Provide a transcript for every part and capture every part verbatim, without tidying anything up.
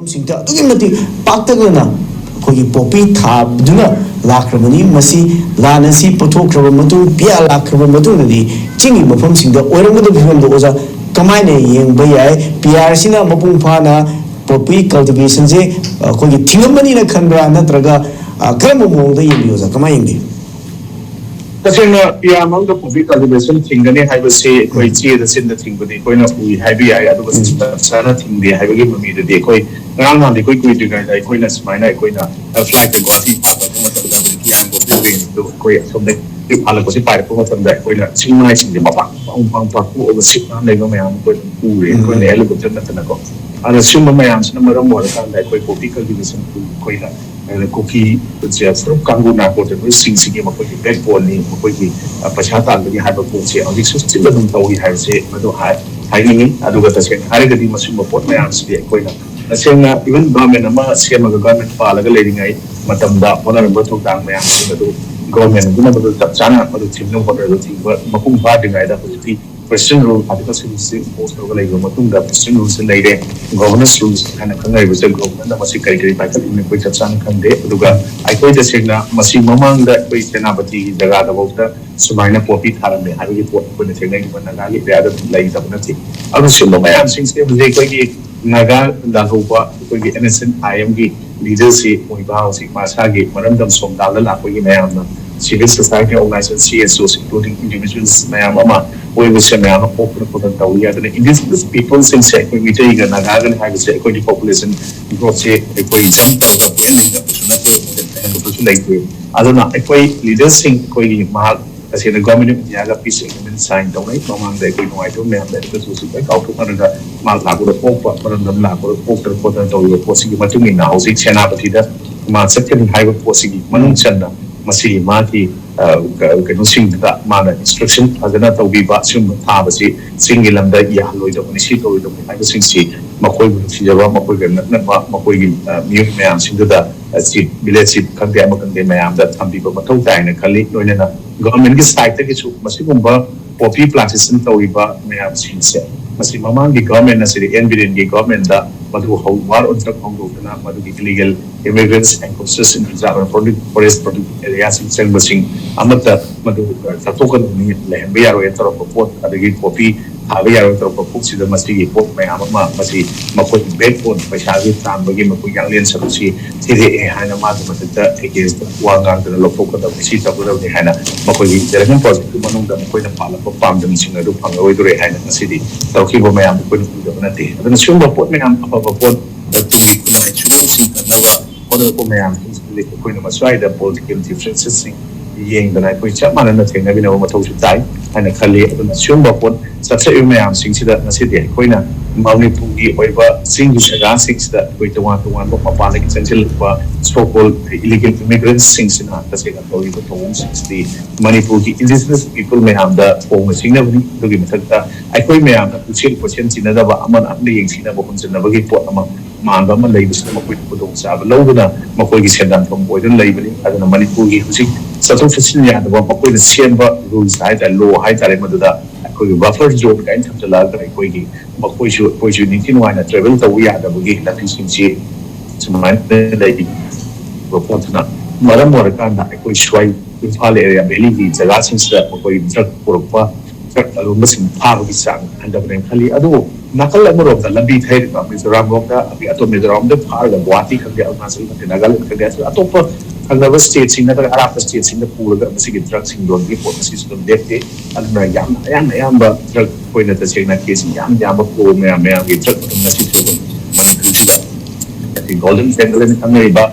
ꯃꯐꯝꯁꯤꯡꯗ ꯑꯗꯨꯛꯀꯤ ꯃꯇꯤꯛ ꯄꯥꯛꯇꯛꯅꯅ ꯑꯩꯈꯣꯏꯒꯤ ꯄꯣꯄꯤ ꯊꯥꯗꯨꯅ ꯂꯥꯛꯈ꯭ꯔꯕꯅꯤ꯫ ꯃꯁꯤ ꯂꯥꯟ ꯑꯁꯤ ꯄꯨꯊꯣꯛꯈ꯭ꯔꯕ ꯃꯇꯨꯡ, ꯄꯤꯌꯥ ꯂꯥꯛꯈ꯭ꯔꯕ ꯃꯇꯨꯡꯗꯗꯤ ꯆꯤꯡꯒꯤ ꯃꯐꯝꯁꯤꯡꯗ ꯑꯣꯏꯔꯝꯒꯗꯕ ꯐꯤꯕꯝꯗꯣ ꯑꯣꯖꯥ ꯀꯃꯥꯏꯅ ꯌꯦꯡꯕ ꯌꯥꯏ? ꯄꯤꯌꯥꯔꯁꯤꯅ ꯃꯄꯨꯡ ꯐꯥꯅ ꯄꯣꯄꯤ ꯀꯜꯇꯤꯚꯦꯁꯟꯁꯦ ꯑꯩꯈꯣꯏꯒꯤ ꯊꯤꯡꯉꯝꯃꯅꯤꯅ ꯈꯟꯕ꯭ꯔꯥ, ꯅꯠꯇ꯭ꯔꯒ ꯑ, ꯀꯔꯝꯕ ꯃꯑꯣꯡꯗ ꯌꯦꯡꯕꯤ ꯑꯣꯖꯥ? ꯀꯃꯥꯏꯅ ꯌꯦꯡꯕꯤ? ꯇꯁꯦꯡꯅ ꯄꯤꯌꯥꯔ ꯃꯅꯨꯡꯗ ꯄꯣꯄꯤ ꯀꯜꯇꯤꯚꯦꯁꯟ ꯊꯤꯡꯒꯅꯤ ꯍꯥꯏꯕꯁꯤ ꯑꯩꯈꯣꯏ ꯆꯦꯗ ꯆꯤꯟꯗ ꯊꯤꯡꯕꯗꯤ ꯑꯩꯈꯣꯏꯅ ꯎꯏ ꯍꯥꯏꯕ ꯌꯥꯏ, ꯑꯗꯨꯒ ꯆꯞ ꯆꯥꯅ ꯊꯤꯡꯗꯦ ꯍꯥꯏꯕꯒꯤ ꯃꯃꯤꯗꯨꯗꯤ ꯑꯩꯈꯣꯏ ꯉꯔꯥꯡ ꯅꯍꯥꯟꯗꯤ ꯑꯩꯈꯣꯏ ꯀꯨꯏꯗ꯭ꯔꯤꯉꯩꯗ ꯑꯩꯈꯣꯏꯅ ꯁꯨꯃꯥꯏꯅ ꯑꯩꯈꯣꯏꯅ ꯐ꯭ꯂꯥꯏꯠꯇ ꯒꯨꯋꯥꯍꯥꯇꯤ ꯄꯥꯛꯄ ꯃꯇꯝꯗ ꯍꯧꯖꯤꯛꯀꯤ ꯌꯥꯝꯕ ꯄꯨꯔꯦ ꯑꯗꯨ ꯑꯩꯈꯣꯏ ꯑꯁꯣꯝꯗꯒꯤ ꯍꯜꯂꯛꯄꯁꯤ ꯄꯥꯏꯔꯛꯄ ꯃꯇꯝꯗ ꯑꯩꯈꯣꯏꯅ ꯆꯤꯡ ꯃꯥꯏꯁꯤꯡꯁꯦ ꯃꯄꯥꯛ ꯃꯄꯥꯛ ꯃꯄꯥꯛ ꯃꯄꯥꯛ ꯄꯣꯛꯑꯒ ꯁꯤꯠ ꯅꯥꯟ ꯂꯩꯕ ꯃꯌꯥꯝ ꯑꯩꯈꯣꯏ ꯑꯗꯨꯝ ꯎꯔꯦ, ꯑꯩꯈꯣꯏꯅ ꯍꯦꯂꯤꯀꯣꯞꯇꯔ ꯅꯠꯇꯅꯀꯣ꯫ ꯑꯗ ꯁꯤꯒꯨꯝꯕ ꯃꯌꯥꯝꯁꯤꯅ ꯃꯔꯝ ꯑꯣꯏꯔꯀꯥꯟꯗ ꯑꯩꯈꯣꯏ ꯄꯣꯄꯤ ꯀꯜꯇꯤꯚꯦꯁꯟ ꯑꯩꯈꯣꯏꯅ ꯑꯗꯨꯅ ꯀꯨꯀꯤ ꯁꯔꯨꯛ ꯀꯥꯡꯕꯨ ꯅꯥꯔꯀꯣꯇꯤꯛꯁꯤꯡꯁꯤꯒꯤ ꯃꯈꯣꯏꯒꯤ ꯕꯦꯛꯕꯣꯟꯅꯤ, ꯃꯈꯣꯏꯒꯤ ꯄꯩꯁꯥ ꯇꯥꯟꯕꯒꯤ ꯍꯥꯏꯕ ꯄꯣꯠꯁꯦ ꯍꯧꯖꯤꯛꯁꯨ ꯁꯤꯜ ꯑꯗꯨꯝ ꯇꯧꯔꯤ ꯍꯥꯏꯕꯁꯦ ꯃꯗꯨ ꯍꯥꯏꯅꯤꯡꯉꯤ꯫ ꯑꯗꯨꯒ ꯇꯁꯦꯡꯅ ꯍꯥꯏꯔꯒꯗꯤ ꯃꯁꯤꯒꯨꯝꯕ ꯄꯣꯠ ꯃꯌꯥꯝꯁꯤꯗꯤ ꯑꯩꯈꯣꯏꯅ ꯇꯁꯦꯡꯅ ꯏꯚꯟ ꯒꯚꯔꯟꯃꯦꯟ ꯑꯃ ꯁꯦꯝꯃꯒ ꯒꯚꯔꯟꯃꯦꯟ ꯄꯥꯜꯂꯒ ꯂꯩꯔꯤꯉꯩ ꯃꯇꯝꯗ ꯍꯣꯠꯅꯔꯝꯕ ꯊꯧꯗꯥꯡ ꯃꯌꯥꯝ ꯑꯗꯨ ꯒꯚꯔꯟꯃꯦꯟ ꯑꯗꯨꯅ ꯃꯗꯨ ꯆꯞ ꯆꯥꯅ ꯃꯗꯨ ꯊꯤꯡꯅꯕ ꯍꯣꯠꯅꯔꯒ ꯊꯤꯡꯕ ꯃꯄꯨꯡ ꯐꯥꯗ꯭ꯔꯤꯉꯩꯗ ꯍꯧꯖꯤꯛꯇꯤ president rule article sixty six impose ꯇꯧꯔꯒ ꯂꯩꯕ ꯃꯇꯨꯡꯗ ꯄ꯭ꯔꯦꯁꯤꯗꯦꯟ ꯔꯨꯜꯁꯦ ꯂꯩꯔꯦ꯫ ꯒꯣꯚꯔꯅꯦꯟꯁ ꯔꯨꯜꯁ ꯍꯥꯏꯅ ꯈꯪꯅꯔꯤꯕꯁꯦ ꯒꯣꯚꯔꯅꯔꯅ ꯃꯁꯤ ꯀꯔꯤ ꯀꯔꯤ ꯄꯥꯏꯈꯠꯂꯤꯕꯅꯣ ꯑꯩꯈꯣꯏ ꯆꯞ ꯆꯥꯅ ꯈꯪꯗꯦ꯫ ꯑꯗꯨꯒ ꯑꯩꯈꯣꯏ ꯇꯁꯦꯡꯅ ꯃꯁꯤ ꯃꯃꯥꯡꯗ ꯑꯩꯈꯣꯏ ꯁꯦꯅꯥꯄꯇꯤꯒꯤ ꯖꯒꯥꯗꯐꯥꯎꯗ ꯁꯨꯃꯥꯏꯅ ꯄꯣꯄꯤ ꯊꯥꯔꯝꯃꯦ ꯍꯥꯏꯕꯒꯤ ꯄꯣꯠ ꯑꯩꯈꯣꯏꯅ ꯊꯦꯡꯅꯈꯤꯕ ꯅꯥꯒꯥꯒꯤ ꯑꯦꯔꯤꯌꯥꯗ ꯑꯗꯨꯝ ꯂꯩꯇꯕ ꯅꯠꯇꯦ꯫ ꯑꯗꯨ ꯁꯤꯒꯨꯝꯕ ꯃꯌꯥꯝꯁꯤꯡꯁꯦ ꯍꯧꯖꯤꯛ ꯑꯩꯈꯣꯏꯒꯤ ꯅꯥꯒꯥ ꯂꯥꯜꯍꯧꯕ ꯑꯩꯈꯣꯏꯒꯤ ꯑꯦꯟ ꯑꯦꯁ ꯑꯦꯟ ꯑꯥꯏ ꯑꯦꯝꯒꯤ ꯂꯤꯗꯔꯁꯤ ꯑꯣꯏꯕ ꯍꯧꯖꯤꯛ ꯃꯁꯥꯒꯤ ꯃꯔꯝꯗꯝ ꯁꯣꯝꯗꯥꯜꯗ ꯂꯥꯛꯄꯒꯤ ꯃꯌꯥꯝꯅ civil society organization, C S Os, including individuals ꯃꯌꯥꯝ ꯑꯃ ꯑꯣꯏꯕꯁꯦ ꯃꯌꯥꯝ ꯑꯃ ꯄꯣꯛꯇꯅ ꯈꯣꯠꯇꯅ ꯇꯧꯏ꯫ ꯑꯗꯨꯅ indigenous peopleꯁꯤꯡꯁꯦ ꯑꯩꯈꯣꯏ ꯃꯤꯇꯩꯒ ꯅꯥꯒꯥꯒꯅꯤ ꯍꯥꯏꯕꯁꯦ ꯑꯩꯈꯣꯏꯒꯤ population growthꯁꯦ ꯑꯩꯈꯣꯏ ꯖꯝ ꯇꯧꯔꯒ ꯄꯣꯏꯟ ꯂꯩꯇꯕꯁꯨ ꯅꯠꯇꯦ, ꯍꯦꯟꯒꯠꯄꯁꯨ ꯂꯩꯇꯦ꯫ ꯑꯗꯨꯅ ꯑꯩꯈꯣꯏ ꯂꯤꯗꯔꯁꯤꯡ ꯑꯩꯈꯣꯏꯒꯤ ꯃꯍꯥꯛ ꯇꯁꯦꯡꯅ Government of Indiaꯒ peace agreement sign ꯇꯧꯅꯩ꯫ ꯃꯃꯥꯡꯗ ꯑꯩꯈꯣꯏ ꯅꯨꯡꯉꯥꯏꯇꯕ ꯃꯌꯥꯝ ꯂꯩꯔꯒꯁꯨ ꯍꯧꯖꯤꯛ ꯂꯣꯏ ꯀꯥꯎꯊꯣꯛꯅꯔꯒ ꯃꯍꯥꯛ ꯂꯥꯛꯄꯗ ꯄꯣꯛꯄ ꯃꯔꯝꯗꯝ ꯂꯥꯛꯄꯗ ꯄꯣꯛꯇꯅ ꯈꯣꯠꯇꯅ ꯇꯧꯔꯤꯕ ꯄꯣꯠꯁꯤꯒꯤ ꯃꯇꯨꯡ ꯏꯟꯅ ꯍꯧꯖꯤꯛ ꯁꯦꯅꯥꯄꯇꯤꯗ ꯃꯥ ꯆꯠꯀꯅꯤ ꯍꯥꯏꯕ ꯄꯣꯠꯁꯤꯒꯤ ꯃꯅꯨꯡ ꯆꯟꯅ ꯃꯁꯤꯒꯤ ꯃꯥꯒꯤ ꯀꯩꯅꯣꯁꯤꯡꯗꯨꯗ ꯃꯥꯅ ꯏꯟꯁꯇ꯭ꯔꯛꯁꯟ ꯐꯖꯅ ꯇꯧꯕꯤꯕ ꯑꯁꯤꯒꯨꯝꯕ ꯊꯥꯕꯁꯤ ꯆꯤꯡꯒꯤ ꯂꯝꯗ ꯌꯥꯍꯜꯂꯣꯏꯗꯕꯅꯤ, ꯁꯤ ꯇꯧꯔꯣꯏꯗꯕꯅꯤ ꯍꯥꯏꯕꯁꯤꯡꯁꯤ ꯃꯈꯣꯏꯕꯨ ꯅꯨꯡꯁꯤꯖꯕ ꯃꯈꯣꯏꯒ ꯅꯛꯅꯕ ꯃꯈꯣꯏꯒꯤ ꯃꯤꯑꯣꯏ ꯃꯌꯥꯝꯁꯤꯡꯗꯨꯗ ꯆꯤꯞ ꯚꯤꯂꯦꯖ ꯆꯤꯞ ꯈꯪꯗꯦ ꯑꯃ ꯈꯪꯗꯦ ꯃꯌꯥꯝꯗ ꯊꯝꯕꯤꯕ ꯃꯊꯧ ꯇꯥꯏꯅ ꯈꯜꯂꯤ꯫ ꯂꯣꯏꯅꯅ ꯒꯚꯔꯟꯃꯦꯟꯒꯤ ꯁꯥꯏꯠꯇꯒꯤꯁꯨ ꯃꯁꯤꯒꯨꯝꯕ ꯄꯣꯄꯤ ꯄ꯭ꯂꯥꯟꯇꯦꯁꯟ ꯇꯧꯔꯤꯕ ꯃꯌꯥꯝꯁꯤꯡꯁꯦ ꯃꯁꯤ ꯃꯃꯥꯡꯒꯤ ꯒꯚꯔꯟꯃꯦꯟ ꯑꯁꯤꯗꯤ ꯑꯦꯟ ꯕꯤꯔꯦꯟꯒꯤ ꯒꯚꯔꯟꯃꯦꯟꯗ ꯃꯗꯨ ꯍꯧ ꯋꯥꯔ ꯑꯣꯟꯊꯣꯛ ꯍꯧꯗꯣꯛꯇꯨꯅ ꯃꯗꯨꯒꯤ ꯏꯂꯤꯒꯦꯜ ꯏꯃꯤꯒ꯭ꯔꯦꯟꯁ ꯑꯦꯟ ꯀꯣꯁꯇꯦꯁ ꯏꯟ ꯔꯤꯖꯥꯔꯚ ꯐꯣꯔꯦꯁ ꯄ꯭ꯔꯣꯇꯦꯛꯇꯦꯠ ꯑꯦꯔꯤꯌꯥꯁꯤꯡ ꯆꯪꯕꯁꯤꯡ ꯑꯃꯠꯇ ꯃꯗꯨ ꯆꯠꯊꯣꯛꯀꯗꯕꯅꯤ, ꯂꯩꯍꯟꯕ ꯌꯥꯔꯣꯏ ꯇꯧꯔꯛꯄ ꯄꯣꯠ, ꯑꯗꯒꯤ ꯄꯣꯄꯤ ꯊꯥꯕ ꯌꯥꯔꯣꯏ ꯇꯧꯔꯛꯄ ꯄꯣꯠꯁꯤꯗ ꯃꯁꯤꯒꯤ ꯄꯣꯠ ꯃꯌꯥꯝ ꯑꯃ ꯃꯁꯤ ꯃꯈꯣꯏꯒꯤ ꯕꯦꯛ ꯕꯣꯟ ꯄꯩꯁꯥꯒꯤ ꯇꯥꯟꯕꯒꯤ ꯃꯈꯣꯏ ꯌꯥꯡꯂꯦꯟ ꯁꯔꯨꯛꯁꯤ ꯊꯤꯔꯛꯑꯦ ꯍꯥꯏꯅ ꯃꯥꯒꯤ ꯃꯊꯛꯇ ꯑꯦꯒꯦꯟꯁꯇ ꯋꯥ ꯉꯥꯡꯗꯅ ꯂꯧꯊꯣꯛꯀꯗꯕꯅꯤ, ꯁꯤ ꯇꯧꯒꯗꯕꯅꯤ ꯍꯥꯏꯅ ꯃꯈꯣꯏꯒꯤ ꯗꯤꯕꯦꯂꯞꯃꯦꯟ ꯄ꯭ꯔꯣꯖꯦꯛꯀꯤ ꯃꯅꯨꯡꯗ ꯃꯈꯣꯏꯅ ꯄꯥꯜꯂꯛꯄ ꯄꯥꯝꯗꯝꯁꯤꯡ ꯑꯗꯨ ꯐꯪꯂꯔꯣꯏꯗꯣꯔꯦ ꯍꯥꯏꯅ ꯉꯁꯤꯗꯤ ꯇꯧꯈꯤꯕ ꯃꯌꯥꯝ ꯑꯩꯈꯣꯏꯅ ꯎꯗꯕ ꯅꯠꯇꯦ꯫ ꯑꯗꯨꯅ ꯁꯤꯒꯨꯝꯕ ꯄꯣꯠ ꯃꯌꯥꯝ, ꯑꯐꯕ ꯄꯣꯠ, ꯇꯨꯡꯒꯤ ꯈꯨꯟꯅꯥꯏ ꯁꯨꯝꯕꯁꯤꯡ ꯀꯟꯅꯕ ꯍꯣꯠꯅꯔꯛꯄ ꯃꯌꯥꯝꯁꯤꯡꯁꯤꯗꯤ ꯑꯩꯈꯣꯏꯅ ꯃꯁ꯭ꯋꯥꯏꯗ ꯄꯣꯂꯤꯇꯤꯀꯦꯜ ꯗꯤꯐ꯭ꯔꯦꯟꯁꯦꯁꯁꯤꯡ ꯌꯦꯡꯗꯅ ꯑꯩꯈꯣꯏ ꯆꯞ ꯃꯥꯟꯅꯅ ꯊꯦꯡꯅꯃꯤꯟꯅꯕ ꯃꯊꯧꯁꯨ ꯇꯥꯏ ꯍꯥꯏꯅ ꯈꯜꯂꯤ꯫ ꯑꯗꯨꯅ ꯁꯤꯒꯨꯝꯕ ꯄꯣꯠ ꯆꯠꯊꯔꯤꯕ ꯃꯌꯥꯝꯁꯤꯡꯁꯤꯗ ꯉꯁꯤꯗꯤ ꯑꯩꯈꯣꯏꯅ ꯃꯅꯤꯄꯨꯔꯒꯤ ꯑꯣꯏꯕ ꯆꯤꯡꯒꯤ ꯖꯒꯥꯁꯤꯡꯁꯤꯗ ꯑꯩꯈꯣꯏ ꯇꯣꯉꯥꯟ ꯇꯣꯉꯥꯟꯕ ꯃꯄꯥꯟꯗꯒꯤ ꯆꯪꯁꯤꯜꯂꯛꯄ ꯁꯣ ꯀꯣꯜ ꯏꯂꯤꯒꯦꯜ ꯏꯃꯤꯒ꯭ꯔꯦꯟꯁꯤꯡꯁꯤꯅ ꯇꯁꯦꯡꯅ ꯇꯧꯔꯤꯕ ꯊꯧꯑꯣꯡꯁꯤꯡꯁꯤꯗꯤ ꯃꯅꯤꯄꯨꯔꯒꯤ ꯏꯟꯗꯤꯖꯤꯅꯁ ꯄꯤꯄꯜ ꯃꯌꯥꯝꯗ ꯐꯣꯡꯅ ꯁꯤꯡꯅꯕꯅꯤ꯫ ꯑꯗꯨꯒꯤ ꯃꯊꯛꯇ ꯑꯩꯈꯣꯏ ꯃꯌꯥꯝꯅ ꯄꯨꯛꯆꯦꯜ ꯀꯣꯏꯁꯦꯜ ꯁꯤꯟꯅꯗꯕ, ꯑꯃꯅ ꯑꯃꯅ ꯌꯦꯡꯁꯤꯟꯅꯕ ꯍꯣꯟꯖꯟꯅꯕꯒꯤ ꯄꯣꯠ ꯑꯃ ꯃꯥꯟꯕ ꯑꯃ ꯂꯩꯕꯁꯤꯅ ꯃꯈꯣꯏꯅ ꯈꯨꯗꯣꯡꯆꯥꯕ ꯂꯧꯗꯨꯅ ꯃꯈꯣꯏꯒꯤ ꯁꯦꯟꯗꯥꯟꯐꯝ ꯑꯣꯏꯗꯨꯅ ꯂꯩꯕꯅꯤ꯫ ꯑꯗꯨꯅ ꯃꯅꯤꯄꯨꯔꯒꯤ ꯍꯧꯖꯤꯛ ꯆꯠꯊꯣꯛ ꯆꯠꯁꯤꯟ ꯌꯥꯗꯕ ꯃꯈꯣꯏꯅ ꯁꯦꯝꯕ ꯔꯨꯜꯁ ꯍꯥꯏꯇꯥꯔꯦ, ꯂꯣ ꯍꯥꯏꯇꯥꯔꯦ, ꯃꯗꯨꯗ ꯑꯩꯈꯣꯏꯒꯤ ꯕꯐꯔ ꯖꯣꯟ ꯀꯥꯏꯅ ꯊꯝꯖꯤꯜꯂꯛꯑꯒ ꯑꯩꯈꯣꯏꯒꯤ ꯃꯈꯣꯏꯁꯨ ꯑꯩꯈꯣꯏꯁꯨ ꯅꯤꯡꯊꯤ ꯅꯨꯡꯉꯥꯏꯅ ꯇ꯭ꯔꯦꯚꯦꯜ ꯇꯧꯕ ꯌꯥꯗꯕꯒꯤ ꯂꯝꯕꯤꯁꯤꯡꯁꯤ ꯁꯨꯃꯥꯏꯅ ꯂꯩꯔꯤꯕ ꯄꯣꯠꯇꯨꯅ ꯃꯔꯝ ꯑꯣꯏꯔꯀꯥꯟꯗ ꯑꯩꯈꯣꯏ ꯁ꯭ꯋꯥꯏ ꯏꯝꯐꯥꯜ ꯑꯦꯔꯤꯌꯥ ꯚꯦꯂꯤꯒꯤ ꯖꯒꯥꯁꯤꯡꯁꯤꯗ ꯃꯈꯣꯏ ꯗ꯭ꯔꯒ ꯄꯨꯔꯛꯄ, ꯗ꯭ꯔꯒ ꯑꯔꯨꯝꯕꯁꯤꯡ ꯐꯥꯕꯒꯤ ꯆꯥꯡ ꯍꯟꯊꯕꯅꯦꯅ ꯈꯜꯂꯤ꯫ ꯑꯗꯨꯕꯨ ꯅꯥꯀꯜ ꯑꯃꯔꯣꯝꯗ ꯂꯝꯕꯤ ꯊꯩꯔꯤꯕ ꯃꯤꯖꯣꯔꯥꯝ ꯂꯣꯝꯗ, ꯑꯗꯒꯤ ꯑꯇꯣꯞꯄ ꯃꯤꯖꯣꯔꯥꯝꯗ ꯐꯥꯔꯒ ꯒꯨꯋꯥꯍꯥꯇꯤ ꯈꯪꯗꯦ, ꯑꯔꯨꯅꯥꯆꯜ ꯈꯪꯗꯦ, ꯅꯥꯒꯥꯂꯦꯟ ꯈꯪꯗꯦ, ꯑꯗꯨꯒ ꯑꯇꯣꯞꯄ ꯊꯪꯅꯕ ꯁ꯭ꯇꯦꯠꯁꯤꯡ ꯅꯠꯇ꯭ꯔꯒ ꯑꯔꯥꯞꯄ ꯁ꯭ꯇꯦꯠꯁꯤꯡꯗ ꯄꯨꯔꯒ ꯃꯁꯤꯒꯤ ꯗ꯭ꯔꯒꯁꯤꯡ ꯌꯣꯟꯕꯒꯤ ꯄꯣꯠ ꯑꯁꯤꯁꯨ ꯑꯗꯨꯝ ꯂꯦꯞꯇꯦ꯫ ꯑꯗꯨꯅ ꯌꯥꯝꯅ ꯑꯌꯥꯝ ꯑꯌꯥꯝꯕ ꯗ꯭ꯔꯒ ꯑꯩꯈꯣꯏꯅ ꯇꯁꯦꯡꯅ ꯀꯦꯁ ꯌꯥꯝ ꯌꯥꯝꯕ ꯄ꯭ꯔꯣ ꯃꯌꯥꯝ ꯃꯌꯥꯝꯒꯤ ꯗ꯭ꯔꯒ ꯑꯗꯨꯝ ꯉꯁꯤꯁꯨ ꯑꯗꯨꯝ ꯃꯅꯤꯄꯨꯔꯁꯤꯗ ꯒꯣꯜꯗꯟ ꯇ꯭ꯔꯥꯏꯡꯒꯜ ꯍꯥꯏꯅ ꯈꯪꯅꯔꯤꯕ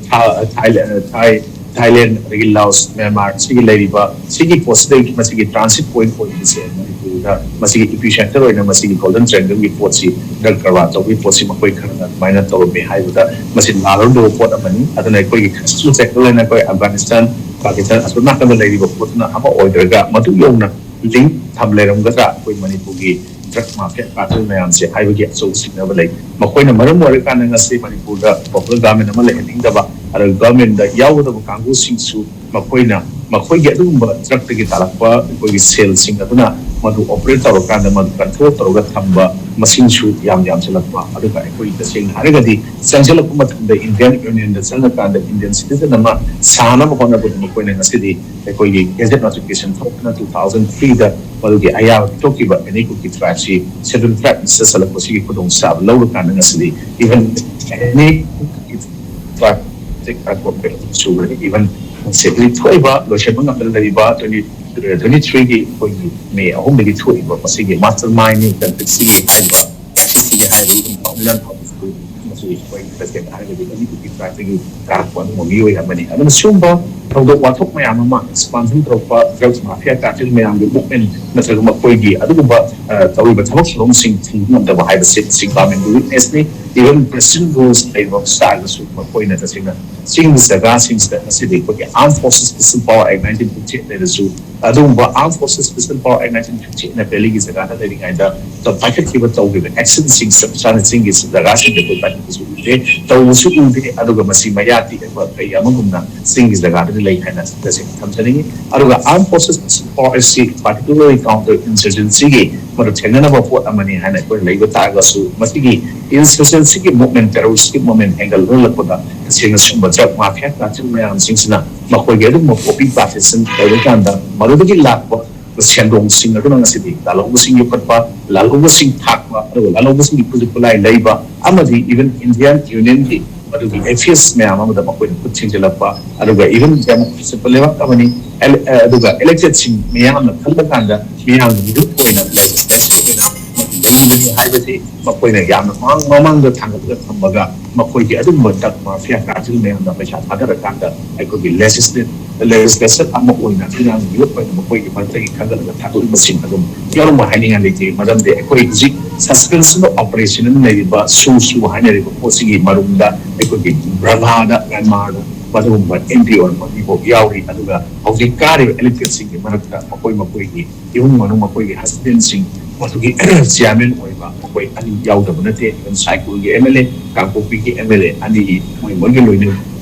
ꯊꯥ-, ꯊꯥꯏ-, ꯊꯥꯏ-, ꯊꯥꯏꯂꯦꯟ, ꯑꯗꯒꯤ ꯂꯥꯑꯣꯁ, ꯃ꯭ꯌꯥꯟꯃꯥꯔ, ꯁꯤꯒꯤ ꯂꯩꯔꯤꯕ ꯁꯤꯒꯤ ꯄꯣꯠꯁꯤꯗꯒꯤ ꯃꯁꯤꯒꯤ ꯇ꯭ꯔꯥꯟꯁꯤꯠ ꯄꯣꯏꯟꯠ ꯑꯣꯏꯔꯤꯕꯁꯦ ꯃꯅꯤꯄꯨꯔꯗ ꯃꯁꯤꯒꯤ ꯏꯄꯤ ꯁꯦꯟꯇꯔ ꯑꯣꯏꯅ ꯃꯁꯤꯒꯤ ꯒꯣꯜꯗꯟ ꯇ꯭ꯔꯥꯏꯡꯒꯜꯒꯤ ꯄꯣꯠꯁꯤ, ꯗ꯭ꯔꯒ ꯀꯔꯕꯥꯔ ꯇꯧꯕꯒꯤ ꯄꯣꯠꯁꯤ ꯃꯈꯣꯏ ꯈꯔꯅ ꯑꯗꯨꯃꯥꯏꯅ ꯇꯧꯔꯝꯃꯤ ꯍꯥꯏꯕꯗ ꯃꯁꯤ ꯂꯥꯜꯂꯝꯗꯕ ꯄꯣꯠ ꯑꯃꯅꯤ꯫ ꯑꯗꯨꯅ ꯑꯩꯈꯣꯏꯒꯤ ꯀꯟꯁꯇꯤꯇ꯭ꯌꯨꯁꯟ ꯁꯦꯛꯇꯔ ꯂꯩꯅ ꯑꯩꯈꯣꯏ ꯑꯐꯒꯥꯅꯤꯁꯇꯥꯟ, ꯄꯥꯀꯤꯁꯇꯥꯟ ꯑꯁꯣꯝ ꯅꯥꯀꯟꯗ ꯂꯩꯔꯤꯕ ꯄꯣꯠꯇꯨꯅ ꯑꯃ ꯑꯣꯏꯈ꯭ꯔꯒ ꯃꯗꯨ ꯌꯧꯅ ꯂꯤꯡ ꯊꯝ ꯂꯩꯔꯝꯒꯗ꯭ꯔꯥ ꯑꯩꯈꯣꯏ ꯃꯅꯤꯄꯨꯔꯒꯤ ꯗ꯭ꯔꯒ ꯃꯥꯐꯤꯌꯥ ꯀꯥꯔꯇꯦꯜ ꯃꯌꯥꯝꯁꯦ ꯍꯥꯏꯕꯒꯤ ꯑꯆꯧꯕ ꯆꯤꯡꯅꯕ ꯂꯩ꯫ ꯃꯈꯣꯏꯅ ꯃꯔꯝ ꯑꯣꯏꯔꯀꯥꯟꯗ ꯉꯁꯤ ꯃꯅꯤꯄꯨꯔꯗ ꯄꯣꯄꯨꯂꯔ ꯒꯚꯔꯟꯃꯦꯟꯠ ꯑꯃ ꯂꯩꯍꯟꯅꯤꯡꯗꯕ, ꯑꯗꯨꯒ ꯒꯚꯔꯟꯃꯦꯟꯠꯇ ꯌꯥꯎꯒꯗꯕ ꯀꯥꯡꯕꯨꯁꯤꯡꯁꯨ ꯃꯈꯣꯏꯅ ꯃꯈꯣꯏꯒꯤ ꯑꯗꯨꯒꯨꯝꯕ ꯗ꯭ꯔꯒꯇꯒꯤ ꯇꯥꯔꯛꯄ ꯑꯩꯈꯣꯏꯒꯤ ꯁꯦꯜꯁꯤꯡ ꯑꯗꯨꯅ ꯃꯗꯨ ꯑꯣꯄꯔꯦꯠ ꯇꯧꯔꯀꯥꯟꯗ ꯃꯗꯨ ꯀꯟꯇ꯭ꯔꯣꯜ ꯇꯧꯔꯒ ꯊꯝꯕ ꯃꯁꯤꯡꯁꯨ ꯌꯥꯝ ꯌꯥꯝꯁꯤꯜꯂꯛꯄ, ꯑꯗꯨꯒ ꯑꯩꯈꯣꯏ ꯇꯁꯦꯡꯅ ꯍꯥꯏꯔꯒꯗꯤ ꯆꯪꯁꯤꯜꯂꯛꯄ ꯃꯇꯝꯗ Indian Union ꯗ ꯆꯪꯉꯀꯥꯟꯗ Indian citizen ꯑꯃ ꯁꯥꯅꯕ ꯍꯣꯠꯅꯕꯗ ꯃꯈꯣꯏꯅ ꯉꯁꯤꯗꯤ ꯑꯩꯈꯣꯏꯒꯤ Gazette notification ꯊꯣꯛꯇꯅ two thousand three ꯗ ꯃꯗꯨꯒꯤ ꯑꯌꯥꯕ ꯄꯤꯊꯣꯛꯈꯤꯕ ꯑꯦꯅꯤ ꯀꯨꯀꯤ tribe ꯁꯤ Scheduled Tribe ꯂꯤꯁꯇ ꯆꯜꯂꯛꯄꯁꯤꯒꯤ ꯈꯨꯗꯣꯡꯆꯥꯕ ꯂꯧꯔꯀꯥꯟꯗ ꯉꯁꯤꯗꯤ even ꯑꯦꯅꯤ ꯀꯨꯀꯤ tribe ꯁꯨꯒꯅꯤ꯫ Even ꯉꯁꯤꯗꯤ ꯊꯣꯛꯏꯕ ꯂꯣꯏꯁꯤꯟꯕ ꯉꯝꯗꯅ ꯂꯩꯔꯤꯕ twenty twenty three ꯒꯤ ꯑꯩꯈꯣꯏꯒꯤ ꯃꯦ ꯑꯍꯨꯝꯗꯒꯤ ꯊꯣꯛꯏꯕ ꯃꯁꯤꯒꯤ mastermind ꯅꯤ ꯀꯟꯐ꯭ꯂꯤꯛ ꯁꯤꯒꯤ ꯍꯥꯏꯔꯤꯕ ꯃꯁꯤ ꯑꯩꯈꯣꯏ ꯇꯁꯦꯡꯅ ꯍꯥꯏꯔꯒꯗꯤ ꯑꯅꯤꯗꯨꯒꯤ ꯇ꯭ꯔꯥꯏꯕꯇꯒꯤ ꯀꯥꯔꯛꯄ ꯑꯗꯨꯒꯨꯝꯕ ꯃꯤꯑꯣꯏ ꯑꯃꯅꯤ꯫ ꯑꯗꯨꯅ ꯁꯤꯒꯨꯝꯕ ꯊꯧꯗꯣꯛ ꯋꯥꯊꯣꯛ ꯃꯌꯥꯝ ꯑꯃ expansion ꯇꯧꯔꯛꯄ, drugs mafia cartel ꯃꯌꯥꯝꯒꯤ movement ꯅꯠꯇ꯭ꯔꯒ ꯃꯈꯣꯏꯒꯤ ꯑꯗꯨꯒꯨꯝꯕ ꯇꯧꯔꯤꯕ ꯊꯕꯛ ꯊꯧꯔꯝꯁꯤꯡ ꯊꯤꯡꯕ ꯉꯝꯗꯕ ꯍꯥꯏꯕꯁꯤ ꯃꯁꯤ government ꯒꯤ weakness ꯅꯤ꯫ Even President rules ꯂꯩꯕ ꯇꯥꯔꯒꯁꯨ ꯃꯈꯣꯏꯅ ꯇꯁꯦꯡꯅ ꯆꯤꯡꯒꯤ ꯖꯒꯥꯁꯤꯡꯁꯤꯗ ꯉꯁꯤꯗꯤ ꯑꯩꯈꯣꯏꯒꯤ Armed Forces Special Power Act nineteen fifty eight ꯂꯩꯔꯁꯨ, ꯑꯗꯨꯒꯨꯝꯕ Armed Forces Special Power Act nineteen fifty eight ꯅ ꯚꯦꯂꯤꯒꯤ ꯖꯒꯥꯗ ꯂꯩꯔꯤꯉꯩꯗ ꯄꯥꯏꯈꯠꯈꯤꯕ ꯇꯧꯈꯤꯕ actionꯁꯤꯡ ꯆꯞ ꯆꯥꯅ ꯆꯤꯡꯒꯤ ꯖꯒꯥꯁꯤꯡꯗ ꯑꯩꯈꯣꯏ ꯄꯥꯏꯈꯠꯄꯁꯨ ꯎꯗꯦ, ꯇꯧꯕꯁꯨ ꯎꯗꯦ꯫ ꯑꯗꯨꯒ ꯃꯁꯤ ꯃꯌꯥ ꯇꯦꯛꯑꯕ ꯀꯩ ꯑꯃꯒꯨꯝꯅ ꯆꯤꯡꯒꯤ ꯖꯒꯥꯗꯗꯤ ꯂꯩ ꯍꯥꯏꯅ ꯇꯁꯦꯡꯅ ꯊꯝꯖꯅꯤꯡꯉꯤ꯫ ꯑꯗꯨꯒ Armed Forces Special Power ꯑꯁꯤ particularly counter insurgencyꯒꯤ ꯃꯗꯨ ꯊꯦꯡꯅꯅꯕ ꯄꯣꯠ ꯑꯃꯅꯤ ꯍꯥꯏꯅ ꯑꯩꯈꯣꯏ ꯂꯩꯕ ꯇꯥꯔꯒꯁꯨ, ꯃꯁꯤꯒꯤ insurgencyꯒꯤ movement, terroristꯀꯤ movement ꯍꯦꯟꯒꯠꯍꯜꯂꯛꯄꯗ ꯇꯁꯦꯡꯅ ꯁꯤꯒꯨꯝꯕ drug mafia cartel ꯃꯌꯥꯝꯁꯤꯡꯁꯤꯅ ꯃꯈꯣꯏꯒꯤ ꯑꯗꯨꯒꯨꯝꯕ copy plantation ꯇꯧꯔꯀꯥꯟꯗ ꯃꯗꯨꯗꯒꯤ ꯂꯥꯛꯄ ꯁꯦꯟꯗꯣꯡꯁꯤꯡ ꯑꯗꯨꯅ ꯉꯁꯤꯗꯤ ꯂꯥꯜꯍꯧꯕꯁꯤꯡ ꯌꯣꯛꯈꯠꯄ, ꯂꯥꯜꯍꯧꯕꯁꯤꯡ ꯊꯥꯛꯄ, ꯑꯗꯨꯒ ꯂꯥꯜꯍꯧꯕꯁꯤꯡꯒꯤ ꯈꯨꯠꯁꯨ ꯈꯨꯠꯂꯥꯏ ꯂꯩꯕ, ꯑꯃꯗꯤ even Indian Unionꯒꯤ ꯃꯗꯨꯒꯤ affairs ꯃꯌꯥꯝ ꯑꯃꯗ ꯃꯈꯣꯏꯅ ꯈꯨꯠ ꯊꯤꯡꯖꯤꯜꯂꯛꯄ, ꯑꯗꯨꯒ even democracy ꯆꯠꯄ ꯂꯩꯕꯥꯛ ꯑꯃꯅꯤ, ele- ꯑꯗꯨꯒ electedꯁꯤꯡ ꯃꯤꯌꯥꯝꯅ ꯈꯜꯂꯀꯥꯟꯗ ꯃꯤꯌꯥꯝꯒꯤ ꯃꯤꯍꯨꯠ ꯑꯣꯏꯅ legislative ꯑꯣꯏꯅ ꯃꯗꯨ ꯂꯩꯕꯅꯤ ꯍꯥꯏꯕꯁꯤ ꯃꯈꯣꯏꯅ ꯌꯥꯝꯅ ꯃꯃꯥꯡ ꯃꯃꯥꯡꯗ ꯊꯥꯡꯒꯠꯂꯒ ꯊꯝꯃꯒ ꯃꯈꯣꯏꯒꯤ ꯑꯗꯨꯒꯨꯝꯕ drug mafia cartel ꯃꯌꯥꯝꯅ ꯄꯩꯁꯥ ꯊꯥꯗꯔꯀꯥꯟꯗ ꯑꯩꯈꯣꯏꯒꯤ legislate legislation ꯑꯃ ꯑꯣꯏꯅ ꯑꯉꯥꯡ ꯃꯤꯑꯣꯏ ꯑꯣꯏꯅ ꯃꯈꯣꯏꯒꯤ ꯃꯔꯛꯇꯒꯤ ꯈꯟꯒꯠꯂꯒ ꯊꯥꯗꯣꯛꯏꯕꯁꯤꯡ ꯑꯗꯨꯝ ꯌꯥꯎꯔꯝꯕ ꯍꯥꯏꯅꯤꯡꯉꯥꯏ ꯂꯩꯇꯦ꯫ ꯃꯔꯝꯗꯤ ꯑꯩꯈꯣꯏ ꯍꯧꯖꯤꯛ suspension of operation ꯑꯅ ꯂꯩꯔꯤꯕ ꯁꯨ ꯁꯨ ꯍꯥꯏꯅꯔꯤꯕ ꯄꯣꯠꯁꯤꯒꯤ ꯃꯔꯨꯝꯗ ꯑꯩꯈꯣꯏꯒꯤ ꯕꯔꯃꯥꯗ, ꯃ꯭ꯌꯥꯟꯃꯥꯔꯗ ꯃꯗꯨꯒꯨꯝꯕ ꯑꯦꯟ ꯄꯤ ꯑꯣ ꯃꯤꯐꯥꯎ ꯌꯥꯎꯔꯤ꯫ ꯑꯗꯨꯒ ꯍꯧꯖꯤꯛ ꯀꯥꯔꯤꯕ electedꯁꯤꯡꯒꯤ ꯃꯔꯛꯇ ꯃꯈꯣꯏ ꯃꯈꯣꯏꯒꯤ ꯏꯃꯨꯡ ꯃꯅꯨꯡ, ꯃꯈꯣꯏꯒꯤ husbandꯁꯤꯡ, ꯃꯗꯨꯒꯤ chairman ꯑꯣꯏꯕ ꯃꯈꯣꯏ ꯑꯅꯤ ꯌꯥꯎꯗꯕ ꯅꯠꯇꯦ꯫ Even ꯁꯥꯏꯀꯨꯜꯒꯤ M L A, ꯀꯥꯡꯄꯣꯛꯄꯤꯒꯤ M L A ꯑꯅꯤꯒꯤ ꯃꯣꯏ ꯃꯣꯏꯒꯤ ꯂꯣꯏꯅ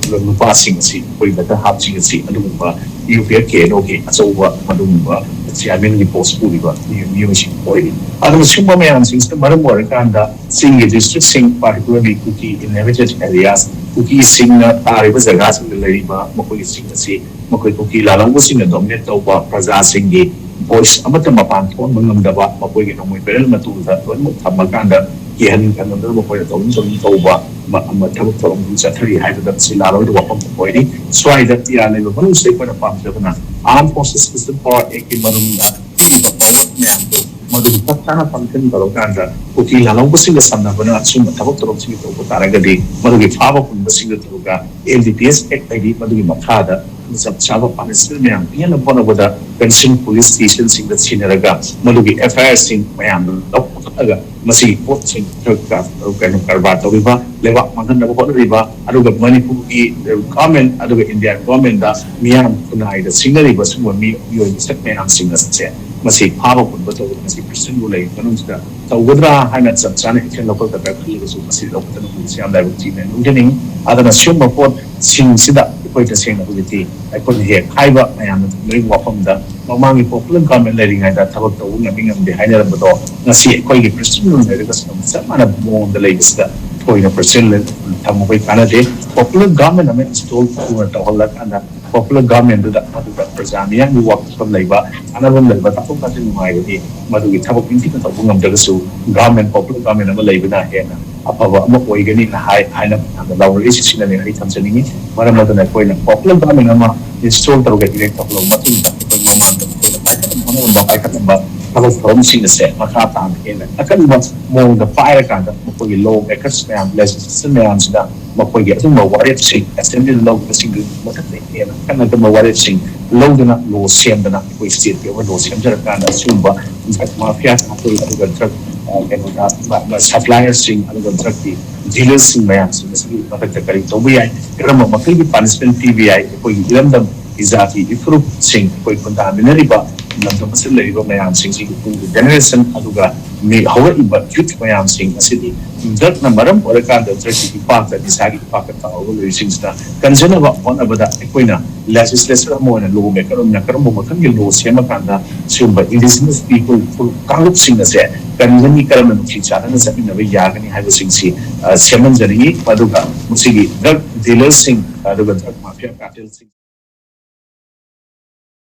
ꯅꯨꯄꯥꯁꯤꯡ ꯑꯁꯤ, ꯑꯩꯈꯣꯏ ꯗꯇꯥ ꯍꯥꯞꯁꯤꯡ ꯑꯁꯤ ꯑꯗꯨꯒꯨꯝꯕ U P F K N ꯑꯣꯒꯤ ꯑꯆꯧꯕ ꯑꯗꯨꯒꯨꯝꯕ ꯆꯤꯌꯥꯔꯃꯦꯟꯒꯤ ꯄꯣꯁ ꯄꯨꯔꯤꯕ ꯃꯤꯑꯣꯏꯁꯤꯡ ꯑꯣꯏꯔꯤ꯫ ꯑꯗꯨꯅ ꯁꯤꯒꯨꯝꯕ ꯃꯌꯥꯝꯁꯤꯡꯁꯤꯅ ꯃꯔꯝ ꯑꯣꯏꯔꯀꯥꯟꯗ ꯆꯤꯡꯒꯤ ꯗꯤꯁꯇ꯭ꯔꯤꯛꯁꯤꯡ, particularly Kuki inhabited areas, ꯀꯨꯀꯤꯁꯤꯡꯅ ꯇꯥꯔꯤꯕ ꯖꯒꯥꯁꯤꯡꯗ ꯂꯩꯔꯤꯕ ꯃꯈꯣꯏꯒꯤ ꯆꯤꯡ ꯑꯁꯤ ꯃꯈꯣꯏ ꯀꯨꯀꯤ ꯂꯥꯜꯍꯧꯕꯁꯤꯡꯅ ꯗꯣꯃꯤꯅꯦꯠ ꯇꯧꯕ ꯄ꯭ꯔꯖꯥꯁꯤꯡꯒꯤ ꯚꯣꯏꯁ ꯑꯃꯠꯇ ꯃꯄꯥꯟ ꯊꯣꯛꯍꯟꯕ ꯉꯝꯗꯕ, ꯃꯈꯣꯏꯒꯤ ꯅꯣꯡꯃꯩ ꯕꯦꯔꯦꯜ ꯃꯇꯨꯡꯗ ꯂꯣꯏꯅꯃꯛ ꯊꯝꯃꯀꯥꯟꯗ ꯀꯤꯍꯟ ꯈꯪꯍꯟꯗꯅ ꯃꯈꯣꯏꯅ ꯇꯧꯅꯤꯡ ꯇꯧꯅꯤꯡ ꯇꯧꯕ ꯊꯕꯛ ꯊꯧꯔꯝ ꯑꯗꯨ ꯆꯠꯊꯔꯤ ꯍꯥꯏꯕꯗ ꯃꯁꯤ ꯂꯥꯜꯍꯧꯗꯕ ꯋꯥꯐꯝ ꯑꯣꯏꯔꯤ꯫ ꯁ꯭ꯋꯥꯏꯗ ꯄꯤꯌꯥ ꯂꯩꯕ ꯃꯅꯨꯡꯁꯤꯗ ꯑꯩꯈꯣꯏꯅ ꯄꯥꯝꯖꯕꯅ Armed Forces Special Power Act ꯀꯤ ꯃꯅꯨꯡꯗ ꯄꯤꯔꯤꯕ ꯄꯥꯎꯔꯧ ꯃꯌꯥꯝꯗꯨ ꯃꯗꯨ ꯆꯞ ꯆꯥꯅ ꯐꯪꯁꯟ ꯇꯧꯔꯀꯥꯟꯗ ꯀꯨꯀꯤ ꯂꯥꯜꯍꯧꯕꯁꯤꯡꯒ ꯁꯝꯅꯕꯅ ꯑꯁꯨꯝꯕ ꯊꯕꯛ ꯊꯧꯔꯝꯁꯤꯡ ꯇꯧꯕ ꯇꯥꯔꯒꯗꯤ ꯃꯗꯨꯒꯤ ꯐꯥꯕ ꯄꯨꯟꯕꯁꯤꯡꯗ ꯇꯧꯔꯒ L D P S Act ꯍꯥꯏꯗꯤ ꯃꯗꯨꯒꯤ ꯃꯈꯥꯗ ꯆꯞ ꯆꯥꯕ ꯄꯥꯅꯤꯁꯃꯦꯟ ꯃꯌꯥꯝ ꯄꯤꯅꯕ ꯍꯣꯠꯅꯕꯗ ꯀꯟꯁꯔꯟ ꯄꯨꯂꯤꯁ ꯁ꯭ꯇꯦꯁꯟꯁꯤꯡꯗ ꯁꯤꯟꯅꯔꯒ ꯃꯗꯨꯒꯤ F I R ꯁꯤꯡ ꯃꯌꯥꯝꯗꯨ ꯂꯧꯊꯣꯛꯂꯒ ꯃꯁꯤꯒꯤ ꯄꯣꯠꯁꯤꯡ ꯀꯩꯅꯣ ꯀꯔꯕꯥꯔ ꯇꯧꯔꯤꯕ, ꯂꯩꯕꯥꯛ ꯃꯥꯡꯍꯟꯅꯕ ꯍꯣꯠꯅꯔꯤꯕ, ꯑꯗꯨꯒ ꯃꯅꯤꯄꯨꯔꯒꯤ ꯒꯚꯔꯟꯃꯦꯟ ꯑꯗꯨꯒ ꯏꯟꯗꯤꯌꯥꯟ ꯒꯚꯔꯟꯃꯦꯟꯗ ꯃꯤꯌꯥꯝ ꯈꯨꯟꯅꯥꯏꯗ ꯁꯤꯡꯅꯔꯤꯕ ꯁꯤꯒꯨꯝꯕ ꯃꯤꯑꯣꯏ ꯃꯤꯁꯛ ꯃꯌꯥꯝꯁꯤꯡ ꯑꯁꯦ ꯃꯁꯤ ꯐꯥꯕ ꯄꯨꯟꯕ ꯇꯧꯕ ꯃꯁꯤ ꯄ꯭ꯔꯤꯁꯟꯕꯨ ꯂꯩꯔꯤ ꯃꯅꯨꯡꯁꯤꯗ ꯇꯧꯒꯗ꯭ꯔꯥ ꯍꯥꯏꯅ ꯆꯞ ꯆꯥꯅ ꯑꯦꯛꯁꯟ ꯂꯧꯈꯠꯀꯗ꯭ꯔꯥ ꯈꯜꯂꯒꯁꯨ ꯃꯁꯤ ꯂꯧꯈꯠꯇꯅ ꯎꯕꯁꯤ ꯌꯥꯝ ꯂꯥꯏꯕꯛ ꯊꯤꯅ ꯂꯧꯖꯅꯤꯡꯏ꯫ ꯑꯗꯨꯅ ꯁꯤꯒꯨꯝꯕ ꯄꯣꯠꯁꯤꯡꯁꯤꯗ ꯑꯩꯈꯣꯏ ꯇꯁꯦꯡꯅ ꯍꯧꯖꯤꯛꯇꯤ ꯑꯩꯈꯣꯏꯅ ꯍꯦꯛ ꯍꯥꯏꯕ ꯃꯌꯥꯝꯅ ꯇꯧꯅꯔꯤꯕ ꯋꯥꯐꯝꯗ ꯃꯃꯥꯡꯒꯤ ꯄꯣꯄꯨꯂꯔ ꯒꯚꯔꯟꯃꯦꯟ ꯂꯩꯔꯤꯉꯩꯗ ꯊꯕꯛ ꯇꯧꯕ ꯉꯝꯃꯤ ꯉꯝꯗꯦ ꯍꯥꯏꯅꯔꯝꯕꯗꯣ ꯉꯁꯤ ꯑꯩꯈꯣꯏꯒꯤ ꯄ꯭ꯔꯤꯁꯤꯗꯦꯟ ꯂꯩꯔꯒꯁꯨ ꯆꯞ ꯃꯥꯟꯅꯕ ꯃꯑꯣꯡꯗ ꯂꯩꯕꯁꯤꯗ ꯊꯣꯏꯅ ꯄ꯭ꯔꯤꯁꯤꯗꯦꯟ ꯊꯝꯃꯨꯕꯩ ꯀꯥꯟꯅꯗꯦ꯫ ꯄꯣꯄꯨꯂꯔ ꯒꯚꯔꯟꯃꯦꯟ ꯑꯃ ꯏꯟꯁꯇꯣꯜ ꯊꯨꯅ ꯇꯧꯍꯜꯂꯀꯥꯟꯗ ꯄꯣꯄꯨꯂꯔ ꯒꯚꯔꯟꯃꯦꯟꯗꯨꯗ ꯃꯗꯨꯗ ꯄ꯭ꯔꯖꯥ ꯃꯤꯌꯥꯝꯒꯤ ꯋꯥꯐꯝ ꯂꯩꯕ, ꯀꯥꯟꯅꯐꯝ ꯂꯩꯕ, ꯇꯥꯊꯣꯛ ꯇꯥꯁꯤꯟ ꯅꯨꯡꯉꯥꯏꯕꯗꯤ ꯃꯗꯨꯒꯤ ꯊꯕꯛ ꯅꯤꯡꯊꯤꯅ ꯇꯧꯕ ꯉꯝꯗ꯭ꯔꯒꯁꯨ ꯒꯚꯔꯟꯃꯦꯟ, ꯄꯣꯄꯨꯂꯔ ꯒꯚꯔꯟꯃꯦꯟ ꯑꯃ ꯂꯩꯕꯅ ꯍꯦꯟꯅ ꯑꯐꯕ ꯑꯃ ꯑꯣꯏꯒꯅꯤꯅ ꯍꯥꯏ ꯍꯥꯏꯅ ꯃꯌꯥꯝꯗ ꯂꯧꯔꯛꯏ꯫ ꯁꯤꯁꯤꯅꯅꯦ ꯑꯩ ꯊꯝꯖꯅꯤꯡꯉꯤ꯫ ꯃꯔꯝ ꯑꯗꯨꯅ ꯑꯩꯈꯣꯏꯅ ꯄꯣꯄꯨꯂꯔ ꯒꯚꯔꯟꯃꯦꯟ ꯑꯃ ꯏꯟꯁꯇꯣꯜ ꯇꯧꯔꯒ ꯏꯔꯦꯛ ꯇꯧꯍꯜꯂꯕ ꯃꯇꯨꯡꯗ ꯑꯩꯈꯣꯏ ꯃꯃꯥꯡꯗ ꯑꯩꯈꯣꯏꯅ ꯄꯥꯏꯈꯠꯅꯕ ꯍꯣꯠꯅꯔꯝꯕ ꯄꯥꯏꯈꯠꯅꯕ ꯊꯕꯛ ꯊꯧꯔꯝꯁꯤꯡ ꯑꯁꯦ ꯃꯈꯥ ꯇꯥꯅ ꯍꯦꯟꯅ ꯑꯀꯟꯕ ꯃꯑꯣꯡꯗ ꯄꯥꯏꯔꯀꯥꯟꯗ ꯃꯈꯣꯏꯒꯤ ꯂꯣ ꯃꯦꯀꯔꯁ ꯃꯌꯥꯝ, ꯂꯦꯖꯤꯁꯂꯦꯁꯟ ꯃꯌꯥꯝꯁꯤꯗ ꯃꯈꯣꯏꯒꯤ ꯑꯗꯨꯒꯨꯝꯕ ꯋꯥꯔꯦꯞꯁꯤꯡ ꯑꯦꯁꯦꯝꯕ꯭ꯂꯤꯗ ꯂꯧꯕꯁꯤꯡꯗꯨꯒꯤ ꯃꯊꯛꯇ ꯍꯦꯟꯅ ꯑꯀꯟ ꯑꯀꯟꯕ ꯋꯥꯔꯦꯞꯁꯤꯡ ꯂꯧꯗꯨꯅ ꯂꯣ ꯁꯦꯝꯗꯅ ꯑꯩꯈꯣꯏ ꯁ꯭ꯇꯦꯠꯀꯤ ꯑꯣꯏꯕ ꯂꯣ ꯁꯦꯝꯖꯔꯀꯥꯟꯗ ꯑꯁꯤꯒꯨꯝꯕ ꯗ꯭ꯔꯒ ꯃꯥꯐꯤꯌꯥ ꯁꯥꯊꯣꯏ ꯑꯗꯨꯒ ꯗ꯭ꯔꯒ ꯀꯩꯅꯣꯗ ꯁꯄ꯭ꯂꯥꯏꯌꯔꯁꯤꯡ ꯑꯗꯨꯒ ꯗ꯭ꯔꯒꯀꯤ ꯗꯤꯂꯔꯁꯤꯡ ꯃꯌꯥꯝꯁꯤꯡ ꯑꯁꯤꯒꯤ ꯃꯊꯛꯇ ꯀꯔꯤ ꯇꯧꯕ ꯌꯥꯏ, ꯀꯔꯝꯕ ꯃꯈꯜꯒꯤ ꯄꯥꯅꯤꯁꯃꯦꯟ ꯄꯤꯕ ꯌꯥꯏ, ꯑꯩꯈꯣꯏꯒꯤ ꯏꯔꯝꯗꯝ ꯏꯖꯥꯇꯤ ꯏꯐꯨꯔꯨꯞꯁꯤꯡ ꯑꯩꯈꯣꯏ ꯈꯨꯟꯗꯥꯃꯤꯟꯅꯔꯤꯕ ꯂꯝꯗꯝ ꯑꯁꯤꯗ ꯂꯩꯔꯤꯕ ꯃꯌꯥꯝꯁꯤꯡꯁꯤꯒꯤ ꯇꯨꯡꯒꯤ ꯖꯦꯅꯦꯔꯦꯁꯟ ꯑꯗꯨꯒ ꯃꯤ ꯍꯧꯔꯛꯏꯕ ꯌꯨꯠ ꯃꯌꯥꯝꯁꯤꯡ ꯑꯁꯤꯗꯤ ꯗ꯭ꯔꯒꯅ ꯃꯔꯝ ꯑꯣꯏꯔꯀꯥꯟꯗ ꯗ꯭ꯔꯒꯀꯤ ꯏꯄꯥꯛꯇ ꯅꯤꯁꯥꯒꯤ ꯏꯄꯥꯛꯇ ꯇꯥꯍꯧꯔꯒ ꯂꯩꯔꯤꯁꯤꯡꯁꯤꯗ ꯀꯟꯖꯅꯕ ꯍꯣꯠꯅꯕꯗ ꯑꯩꯈꯣꯏꯅ ꯂꯦꯖꯤꯁꯂꯦꯆꯔ ꯑꯃ ꯑꯣꯏꯅ, ꯂꯣ ꯃꯦꯀꯔ ꯑꯣꯏꯅ ꯀꯔꯝꯕ ꯃꯈꯜꯒꯤ ꯂꯣ ꯁꯦꯝꯃꯀꯥꯟꯗ ꯁꯤꯒꯨꯝꯕ ꯏꯟꯗꯤꯖꯤꯅꯁ ꯄꯤꯄꯜ ꯀꯥꯡꯂꯨꯞꯁꯤꯡ ꯑꯁꯦ ꯀꯟꯒꯅꯤ, ꯀꯔꯝꯅ ꯅꯨꯡꯁꯤ ꯆꯥꯟꯅꯅ ꯆꯠꯃꯤꯟꯅꯕ ꯌꯥꯒꯅꯤ ꯍꯥꯏꯕꯁꯤꯡꯁꯤ ꯑ, ꯁꯦꯝꯍꯟꯖꯅꯤꯡꯏ꯫ ꯑꯗꯨꯒ ꯃꯁꯤꯒꯤ ꯗ꯭ꯔꯒ ꯗꯤꯂꯔꯁꯤꯡ, ꯑꯗꯨꯒ ꯗ꯭ꯔꯒ ꯃꯥꯐꯤꯌꯥ ꯀꯥꯔꯇꯦꯜꯁꯤꯡ